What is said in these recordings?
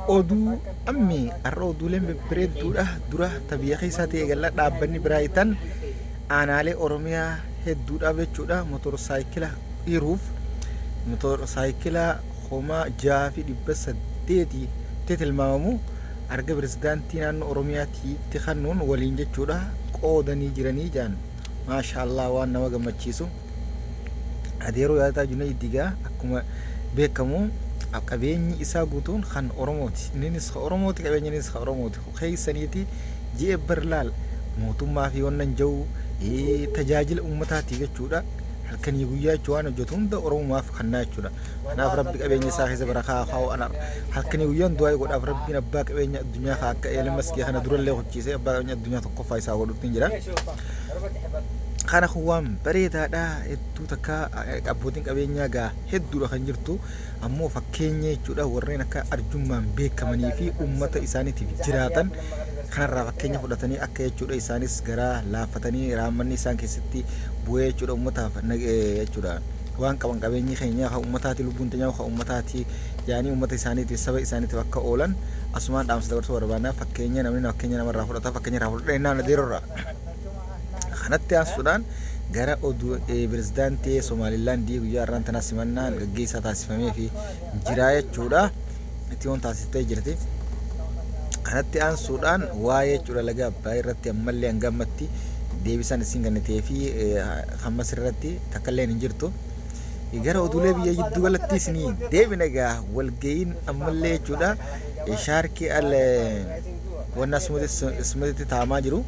Oduu ammi har'a oduuleen bebbereedduudha. Dura ta biyya keessaa ta'e eegalla. Dhaabbanni Biraayitan aanaalee Oromiyaa hedduudhaaf jechuudha motorsaayikila hiruuf motorsaayikila 6,800 tti tilmaamamu arga pirezidaantii naannoo Oromiyaatiitti kennuun waliin jechuudha qoodanii jiranii jaan. Maashaallah, waan nama gammachiisu. Adeeroo Yaadataa Junayd egaa akkuma beekamu qabeenyi isaa guutuun kan Oromooti. Inninis kan Oromooti, qabeenyinis kan Oromooti. Keessaniiti ji'e bar laal mootummaa fi wannan jiru tajaajila uummataatiif jechuudha. Halkanii guyyaa jechuun waan hojjetu hunda Oromumaaf kannaa jechuudha. Kanaaf Rabbi qabeenya isaa keessa barakaa haa kaa'u. Ana halkanii guyyaan du'aa godhaaf. Rabbiin abbaa qabeenya addunyaa kaa akka Elon Musk kana durallee hojjiisee abbaa qabeenya addunyaa tokkoffaa isaa godhutti jira. Kana kun waan bareedaadha. Hedduu takka abbootiin qabeenyaa gaa hedduudha kan jirtu. Ammoo fakkeenya jechuudha warreen akka arjummaan beekamanii fi uummata isaaniitiif jiraatan kanarraa fakkeenya fudhatanii akka jechuudha isaanis garaa laaffatanii raammanni isaan keessatti bu'ee jechuudha uummataaf jechuudha. Waan qaban qabeenyi keenya kan uummataati, lubbuun teenyaa kan uummataati yaanii uummata isaaniitiif, saba isaaniitiif akka oolan asumaan dhaamsa dabarsuu barbaadna. Fakkeenya namni fakkeenya namarraa fudhata, fakkeenya irraa fudhadha jennaan adeerorraa. Kanatti aansuudhaan gara oduu pirezidaantii Somaalilaandii guyyaa har'aan tanaa simannaan gaggeessaa taasifamee fi jira jechuudha. Ittiyoon taasistee jirti. Kanatti aansuudhaan waa'ee jechuudha laga Abbaay irratti ammallee hanga ammatti deebisaan isin kennitee fi hammas irratti takka illee hin jirtu. Gara oduulee biyya jiddu galatti isinii deebina. Egaa walga'iin ammallee jechuudha shaarkii al wanna asumatti taa'amaa jiru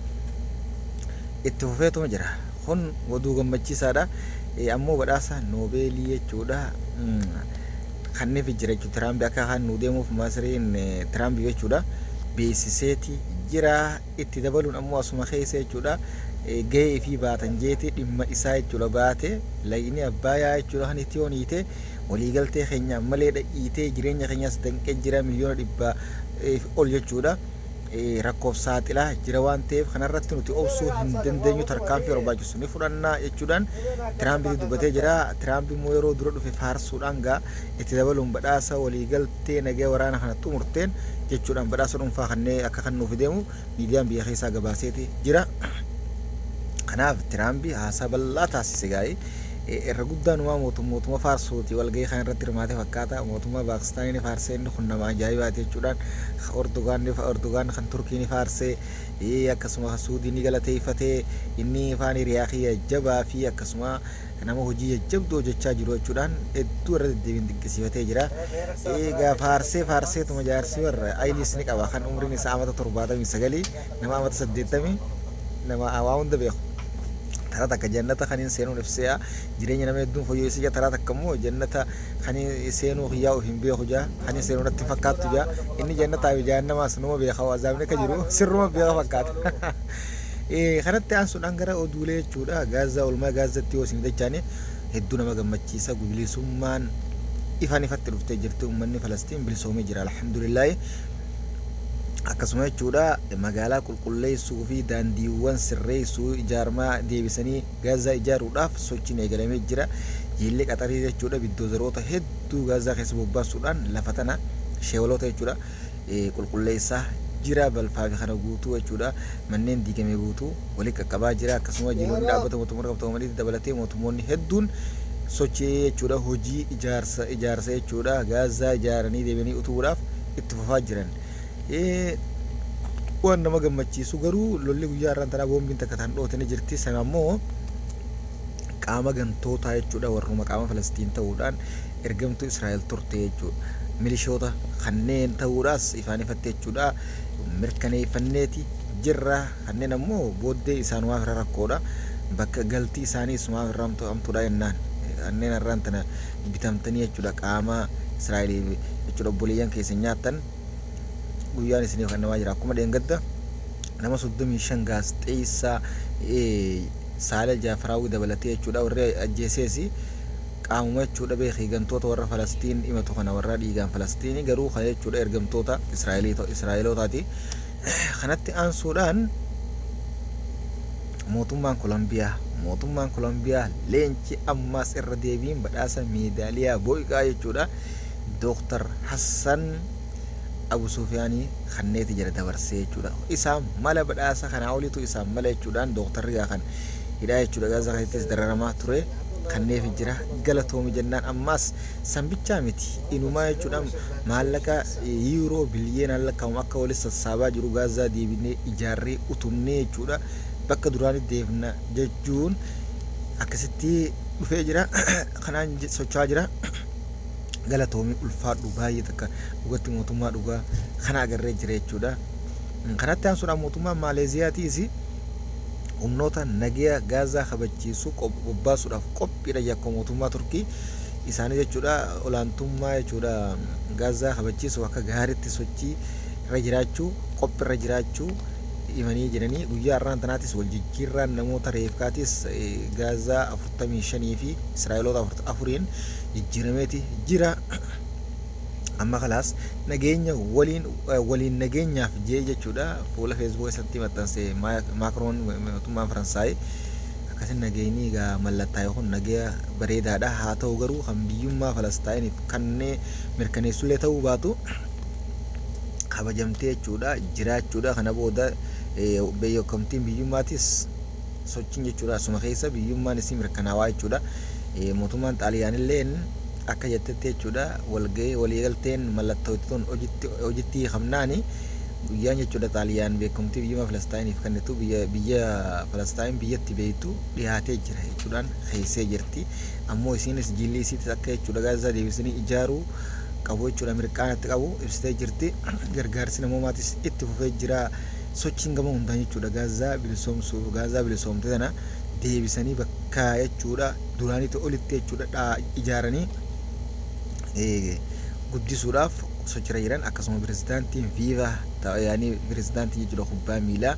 itti fufeetuma jira. Kun oduu gammachiisaadha. Ammoo badhaasa Noobeelii jechuudha kanneef jira jechuudha. Tiraampi akka kan nu deemuuf Masriin Tiraampi jechuudha beeksiseeti jira. Itti dabaluun ammoo asuma keessa jechuudha gahee fi baatan jeeti dhimma isaa jechuudha baate lagni Abbaayaa jechuudha kan itti yooniite waliigaltee keenya malee dha'iitee jireenya keenyas danqee jira, miliyoona 100 ol jechuudha rakkoof saaxilaa jira waan ta'eef kanarratti nuti obsuu hin dandeenyu, tarkaanfii barbaachisu ni fudhannaa jechuudhaan Tiraampitti dubbatee jira. Tiraamp immoo yeroo dura dhufe faarsuudhaan gaa itti dabaluun badhaasa waliigaltee nagaa waraana kana xumurteen jechuudhaan badhaasa dhuunfaa kanneen akka kan nuuf deemu miidiyaan biyya keessaa gabaaseeti jira. Kanaaf Tiraampi haasaa bal'aa taasise gaa'ee irra guddaan uumaa mootummaa faarsuuti walgahii kana irratti hirmaate fakkaata. Mootummaa Paakistaanii ni faarsee, inni kun nama ajaa'ibaati jechuudhaan, Ordogaan kan Turkii ni faarsee, akkasuma Suudii ni galateeffatee, inni faan hiriyaa kiyya jabaa fi akkasuma nama hojii jajjabduu hojjechaa jiru jechuudhaan hedduu irra deddeebiin dinqisiifatee jira. Egaa faarsee faarseetuma jaarsi warra ayiliis ni qaba kan umriin isaa amata 79, nama amata 80, nama waa hunda beeku. Taraa takka jannata kan hin seenuun ibsee'a, jireenya nama hedduun fooyyessee jira. Taraa takka immoo jannata kan seenuu kiyyaa of hin beeku jaa, kan hin seenuu natti fakkaattu jaa. Inni jannataa fi jahannamaas numa beeka, azaabni akka jiru sirruma beeka fakkaata. Kanatti aansuudhaan gara oduulee jechuudha Gaazaa, oolmaa Gaazatti yoo isin dachaane hedduu nama gammachiisa. Bilisummaan ifaan ifatti dhuftee jirti, uummanni Falastiin bilisoomee jira, alhamdulillaahi. Akkasuma jechuudha magaalaa qulqulleessuu fi daandiiwwan sirreessuu, ijaarmaa deebisanii Gaazaa ijaaruudhaaf sochiin eegalamee jira. Jeellee Qaxarii jechuudha biddoozaroota hedduu Gaazaa keessa bobbaasuudhaan lafa tana sheewaloota jechuudha qulqulleessaa jira. Balfaa fi kana guutuu jechuudha manneen diigame guutuu walii qaqqabaa jira. Akkasuma jiloonni dhaabbata mootummoota gamtoomaniitti dabalatee mootummoonni hedduun sochii jechuudha hojii ijaarsa jechuudha Gaazaa ijaaranii deebi'anii utubuudhaaf itti fufaa jiran. Waan nama gammachiisu garuu lolli guyyaa har'aan tanaa boombiin takka tan dhoote ni jirti. Sana ammoo qaama gantootaa jechuudha warruma qaama Falastiin ta'uudhaan ergamtuu Israa'el turte jechuudha. Milishoota kanneen ta'uudhaas ifaan ifatti jechuudha mirkaneeffanneeti jirra. Kanneen ammoo booddee isaanumaaf irra rakkoodha. Bakka galtii isaanii isumaaf irra hamtuudha jennaan. Kanneen har'aan tana bitamtanii jechuudha qaama Israa'eliif jechuudha obboleeyyan keessan nyaattan guyyaan isiniif kennamaa jira. Akkuma dheengadda nama 35 gaazexeessaa Saalee Jaafaraawwi dabalatee jechuudha warri ajjeesees qaamuma jechuudha beekii gantoota warra Falastiin himatu kana, warra dhiigaan Falastiinii garuu kana jechuudha ergamtoota Israa'elootaati. Kanatti aansuudhaan mootummaan Kolombiyaa leenci ammaas irra deebiin badhaasa meedaaliyaa bo'iqaa jechuudha Dooktar Hassan Abu Sufiyaanii kanneeti jira dabarsee jechuudha. Isaan mala badhaasa kanaa oliitu isaan mala jechuudhaan dooktarri kan hidhaa jechuudha Gaazaa keessattis dararamaa ture kanneef jira galatoomi jennaan. Ammaas sanbichaa miti, inumaa jechuudha maallaqa yuuroo biliyoonaan lakkaa'amu akka walis sassaabaa jiru Gaazaa deebinee ijaarree utumnee jechuudha bakka duraanii deebina jechuun akkasitti dhufee jira, kanaan socho'aa jira. Galatoomii, ulfaadhu baay'ee takka dhugatti mootummaa dhugaa kana agarree jira jechuudha. Kanatti aansuudhaan mootummaan Maaleeziyaatiis humnoota nagaya Gaazaa kabachiisu bobbaasuudhaaf qophiidha yakka mootummaa Turkii isaanii jechuudha olaantummaa jechuudha Gaazaa kabachiisuuf akka gaariitti sochii irra jiraachuu, qophii irra jiraachuu himanii jiranii. Guyyaa har'aan tanaatis wal jijjiirraan namoota reefkaatis Gaazaa 45 fi Israa'eloota 4 jijjiirameeti jira. Amma kalaas nageenya waliin waliin nageenyaaf jee jechuudha fuula Feesbuuk isatti maxxanse Maakroon mootummaan Faransaay. Akkasin nageenyi egaa mallattaa'e kun nagaya bareedaadha. Haa ta'u garuu kan biyyummaa Falastaayiniif kanneen mirkaneessullee ta'uu baatu kabajamtee jechuudha jiraachuudha. Kana booda beekamtiin biyyummaatis sochiin jechuudha asuma keessa biyyummaan isii mirkanaawaa jechuudha. Mootummaan Xaaliyaanilleen akka jettetti jechuudha walgahii waliigalteen mallattoo tun hojitti hiikamnaani guyyaan jechuudha Xaaliyaan beekamtii biyyummaa Falastaayiniif kennitu biyya Falastaayin biyyatti beektu dhiyaatee jira jechuudhaan keessee jirti. Ammoo isiinis jilli isiitis akka jechuudha Gaazaa deebisanii ijaaruu qabu jechuudha mirqaanatti qabu ibsitee jirti. Gargaarsi namoomaatis itti fufee jira. Sochiin gama hundaan jechuudha Gaazaa bilisoomsuuf, Gaazaa bilisoomte tana deebisanii bakka jechuudha duraanitti olitti jechuudha ijaaranii guddisuudhaaf sochirra jiran. Akkasuma pirezidaantiin FIFA yaanii pirezidaantiin jechuudha kubbaa miilaa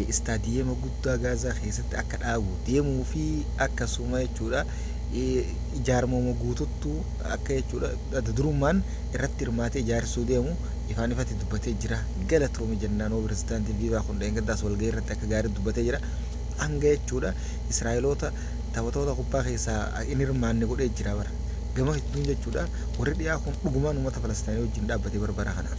istaadiyeema guddaa Gaazaa keessatti akka dhaabu deemuu fi akkasuma jechuudha ijaarmama guututtuu akka jechuudha adda durummaan irratti hirmaatee ijaarsuu deemu ifaan ifatti dubbatee jira. Galatoomi jennaan. Oo pirezidaantiin FIFA kun dheengaddaas walgahii irratti akka gaarii dubbatee jira. Hanga jechuudha Israa'eloota taphattoota kubbaa keessaa hin hirmaanne godhee jira bara. Gama hedduun jechuudha warri dhiyaa kun dhugumaan uummata Falastaayinii wajjin dhaabbatee barbara kana.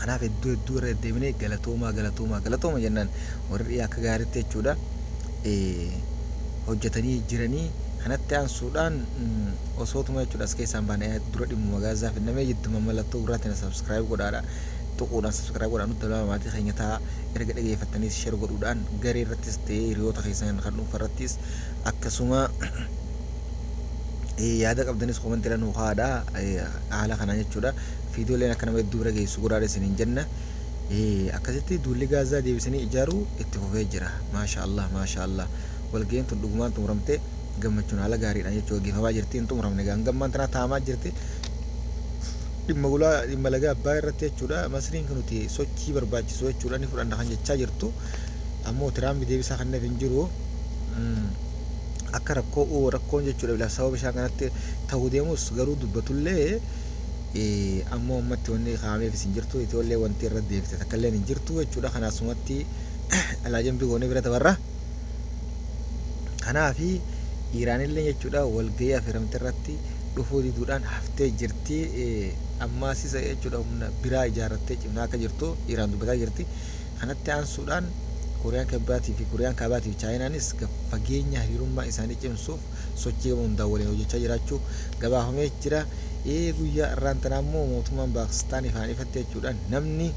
Kanaaf hedduu hedduu irra deddeebinee galatoomaa, galatoomaa, galatooma jennaan. Warri dhiyaa akka gaariitti jechuudha hojjetanii jiranii. Kanatti aansuudhaan osootuma jechuudha as keessaan baane dura dhimmuma Gaazaa finnamee jidduma mallattoo gurraatiin subscribe godhaadha. Tuquudhaan subscribe godhaan nutti dabalama maatii keenya ta'a. Erga dhageeffattaniis share godhuudhaan garee irrattis ta'ee hiriyoota keessan kan dhuunfa irrattis akkasuma yaada qabdanis komantiidhaan nuu kaa'aadha. Haala kanaan jechuudha viidiyooleen akka nama hedduu bira geessu godhaadha isiniin jenna. Akkasitti duulli Gaazaa deebisanii ijaaruu itti fufee jira. Maasha Allah, maasha Allah. Walga'iin tun dhugumaan xumuramte gammachuun haala gaariidhaan jechuudha gaggeeffamaa jirti. Hin xumuramne gaan gammaan tanaa taa'amaa jirti. Dhimma ulaa dhimma laga Abbaa irratti jechuudha Masriin kan nuti sochii barbaachisu jechuudha ni fudhanna kan jechaa jirtu. Ammoo Tiraamp deebisaa kenneef hin jiru. Akka rakkoo rakkoon jechuudha sababa bishaan kanatti ta'uu deemus garuu dubbatullee ammoo ammatti wanni kaa'ameefis hin jirtu, itoollee wanti irra deebite takka illee hin jirtu jechuudha. Kanaasumatti alaa jambii goonee bira dabarra. Kanaafi Iiraanillee jechuudha walgahii affeeramte irratti dhufuu diduudhaan haftee jirti. Ammaas isa jechuudha humna biraa ijaarrattee cimnaa akka jirtu Iiraan dubbataa jirti. Kanatti aansuudhaan Kooriyaan Kibbaatii fi Kooriyaan Kaabaatii fi Chaayinaanis fageenya hariirummaa isaanii cimsuuf sochii gama hundaan waliin hojjechaa jiraachuu gabaafamee jira. Guyyaa irraan tanaa immoo mootummaan Paakistaan ifaan ifatti jechuudhaan namni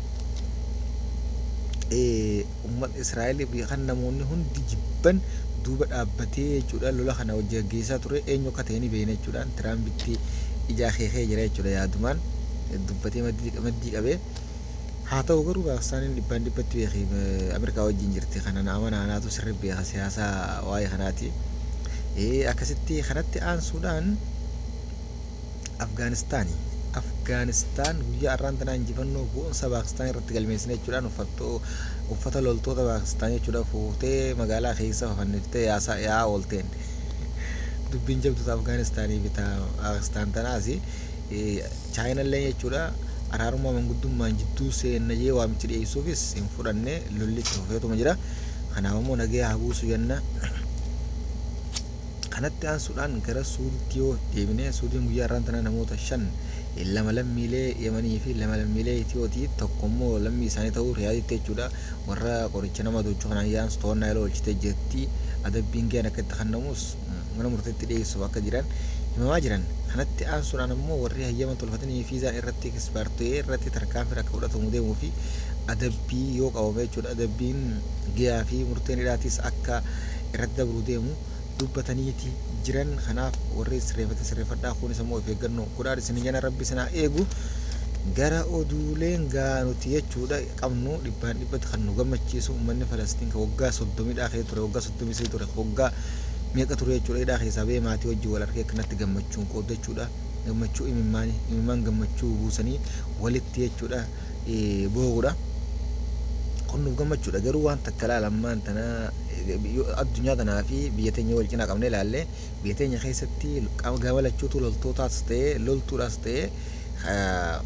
uummata Israa'el kan namoonni hundi jibban duuba dhaabbatee jechuudha lola kana hojii gaggeessaa ture eenyu akka ta'e ni beekna jechuudhaan Tiraampitti ija akeekee jira jechuudha yaadumaan dubbatee maddii qabee. Haa ta'u garuu Paakistaaniin dhibbaan dhibbatti beeki Ameerikaa wajjin jirti. Kana na amanaa, anaatu sirri beeka siyaasaa waa'ee kanaati. Akkasitti kanatti aansuudhaan Afgaanistaani. Afgaanistaan guyyaa har'aan tanaa injifannoo boonsa Paakistaan irratti galmeessine jechuudhaan uffata loltoota Paakistaan jechuudha fuutee magaalaa keessa fafanniftee yaasaa yaa oolteen. Dubbiin jabduuta Afgaanistaanii fi Paakistaan tanaas. Chaayinallee jechuudha araarummaa manguddummaan jidduu seenna jee waamichi dhiyeessuufis hin fudhanne, lolli itti fufeetuma jira. Kanaaf ammoo nagaya haa buusu jenna. Kanatti aansuudhaan gara Suudiitti yoo deebine, Suudiin guyyaa har'aan tanaa namoota 5 Lama lammiilee Yamanii fi lama lammiilee Itiyootii, tokko immoo lammii isaanii ta'uu Riyaaditti jechuudha. Warra qoricha nama adoochu kanaan yaa'an to'annaa jala oolchitee jirti. Adabbiin ga'aan akka itti kennamus mana murteetti dhiyeessuuf akka jiran himamaa jiran. Kanatti aansuudhaan ammoo warri hayyama tolfatanii fiizaan irratti expire ta'ee irratti tarkaanfiin akka fudhatamu deemuu fi adabbii yoo qabame jechuudha. Adabbiin ga'aa fi murteen hidhaatis akka irratti dabruu deemu dubbataniiti jiran. Kanaaf warri sirreeffate sirreeffadhaa, kunis ammoo of eeggannoo godhaa isin jana, Rabbi isin haa eegu. Gara oduuleen gaa nuti jechuudha qabnu, dhibbaan dhibbatti kan nu gammachiisu, uummanni Falastiin kan waggaa 30 hidhaa keessa ture, waggaa 33 ture, waggaa meeqa ture jechuudha, hidhaa keessaa bahee maatii wajjin wal argee akkanatti gammachuun qooddachuudha. Gammachuu imimmaanii, imimmaan gammachuu buusanii walitti jechuudha boo'uudha. Kun nuuf gammachuudha. Garuu waan takka ilaala, ammaan tana addunyaa tanaa fi biyya teenya wal cinaa qabnee ilaalle, biyya teenya keessatti gama lachuutu loltootaas ta'ee, loltuudhaas ta'ee,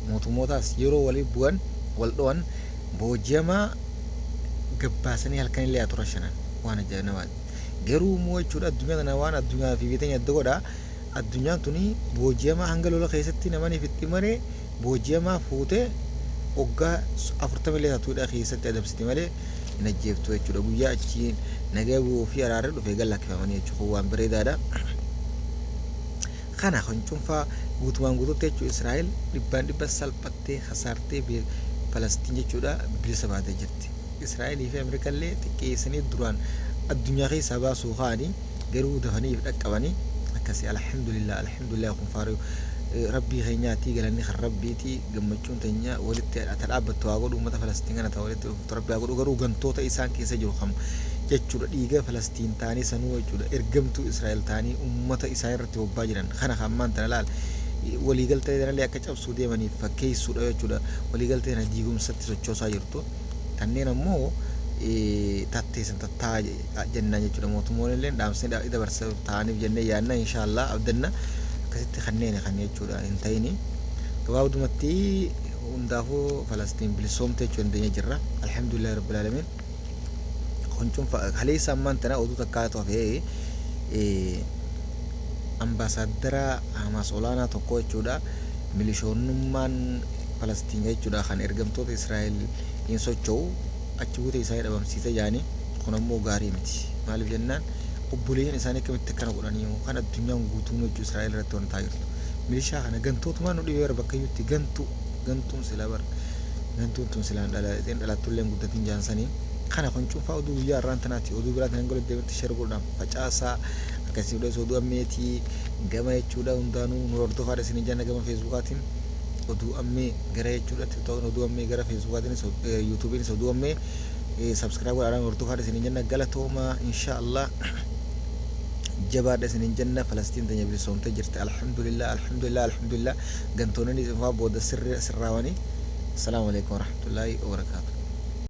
mootummootaas yeroo walii bu'an, wal dho'an, booji'amaa gabbaasanii halkan illee haa turan shanan waan ajaa'ibaati. Garuu immoo jechuudha addunyaa tana waan addunyaa fi biyya teenya adda godha. Addunyaan tuni booji'amaa hanga lola keessatti namani fixxi malee, booji'amaa fuutee waggaa 40 illee taatuudha keessatti adamsiti malee hin ajjeeftu jechuudha. Guyyaa achiin nagaa bu'uu fi araarri dhufe gad lakkifamanii jechuudha. Kun waan bareedaadha. Kana kan cuunfaa guutumaan guututti jechuudha, Israa'el dhibbaan dhibba salphattee kasaartee Falastiin jechuudha bilisa baatee jirti. Israa'elii fi Ameerikallee xiqqeessanii duraan addunyaa keessaa baasuu ka'anii garuu dafanii dhaqqabanii akkasii. Alhamdulillah, alhamdulillah, kun faaruu Rabbii keenyaati, galanni kan Rabbiiti. Gammachuun teenya walitti ta dhaabbattu haa godhu, uummata Falastiin kana ta walitti dhuftu Rabbi haa godhu. Garuu gantoota isaan keessa jiru kam jechuudha, dhiiga Falastiin ta'anii sanuu jechuudha ergamtuu Israa'el ta'anii uummata isaan irratti bobbaa jiran kana kan ammaan tana laal waliigaltee tanallee akka cabsuu deemaniif fakkeessuudha jechuudha, waliigaltee tana diigumsatti sochoosaa jirtu. Kanneen ammoo tatteessan tattaa jennaan jechuudha. Mootummoonni illee dhaamsanii dabarsa ta'aniif jennee yaadna, inshaallah abdanna. Akkasitti kanneen kan jechuudha hin ta'ini. Gabaabdumatti hundaafuu Falastiin bilisoomte jechuu dandeenya jirra. Alhamdulillahi rabbil alamin. Kun cuunfa kaleessa. Ammaan tana oduu takkaa hafee, ambaasaaddara Hamaas olaanaa tokko jechuudha, milishoonnummaan Falastiin jechuudha kan ergamtoota Israa'el hin socho'u achi buutee isaanii dhabamsiise jaanii. Kun ammoo gaarii miti. Maaliif jennaan, obboleeyyan isaanii akkamitti akkana godhanii kan addunyaan guutuun jechuu Israa'el irratti waan ta'aa jirtu. Milishaa kana gantootumaan nu dhibee bara bakka iyyuutti gantuu gantuun silaa bara gantuun tun silaan dhalattullee guddatin jaansanii. Kana kun cuunfaa oduu guyyaa har'aan tanaati. Oduu biraatiin hanga walitti deebitti share godhuudhaan facaasaa. Akkasii fudhas oduu ammeetii gama jechuudha hundaanuu nu hordofaadha isin janna. Gama Feesbuukaatiin oduu ammee gara jechuudha TikTokin oduu ammee, gara Feesbuukaatiinis YouTubeiinis oduu ammee subscribe godhaadhaan hordofaadha isin janna. Galatooma, insha Allah jabaadha isin janna. Falastiin teenya bilisoomtee jirti. Alhamdulillah, alhamdulillah, alhamdulillah. Gantoonni ifaa booda sirraawanii. Assalaamu alaikum warahmatullaahi wabarakaatu.